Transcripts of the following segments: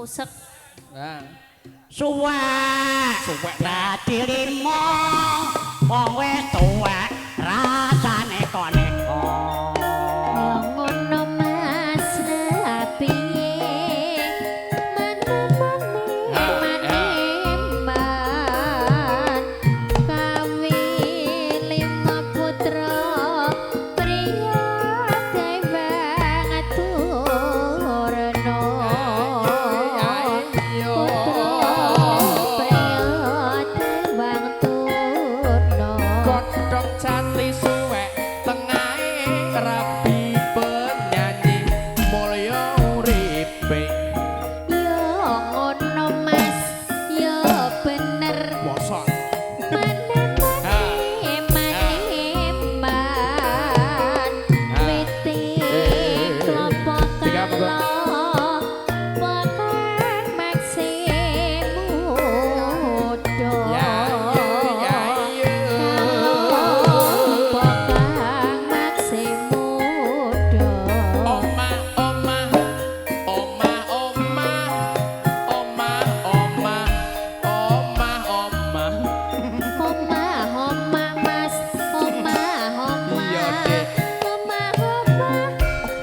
Kusek. Nah, Suwek. Suwek. Dadi limo. Wong wis tuwek rasane koneko. Ya ngono Mas, lah piye? Mane-mane mane-man. Kawi lima putra priya dewang turna. Putra priya dewang turna. Godhong jati suwek tengahe rabi penyanyi mulya uripe. Ya ngono Mas, ya bener. Mosok. Mane-mane mane-man. Wite klopo Tiga, monggo. kalo kang makse muda. Ya ya ya. Kalopo kang makse muda. Omah omah omah omah omah omah omah omah. Omah omah Mas, omah omah. Iya, Dek. Omah omah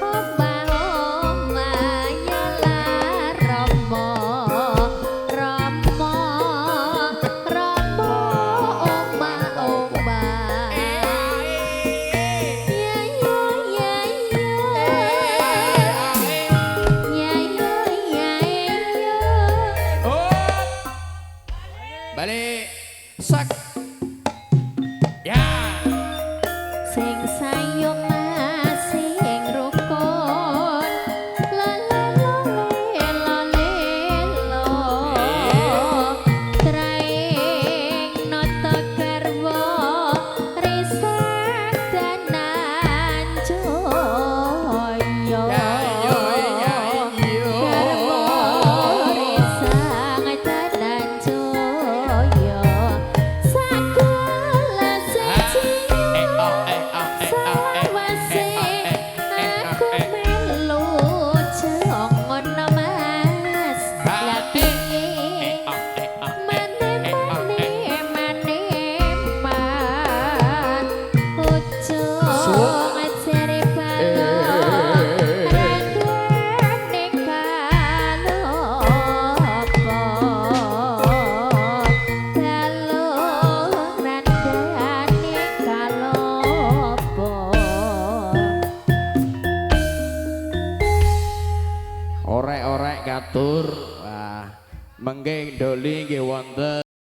omah omah ya lah Rama. Rama Rama omah omah. Ya ya ya ya. Ya ya ya ya. Oh. Balik. Sak. Ya. Sing sayung Mas sing rukun. La la la la lo. Traing nata garwa risak danan jaya. Ya yo ya yo. Garwa risak danan jaya. Sagala siji Eh oh eh ah eh ah eh. Selawase aku melu ngono Mas. Lah piye? Eh ah eh ah. Mane mane mane man. Ujung jere balung randane kalopo. Balung randane kalopo. Orek-orek katur. Wah, mengke Doli nggih wonten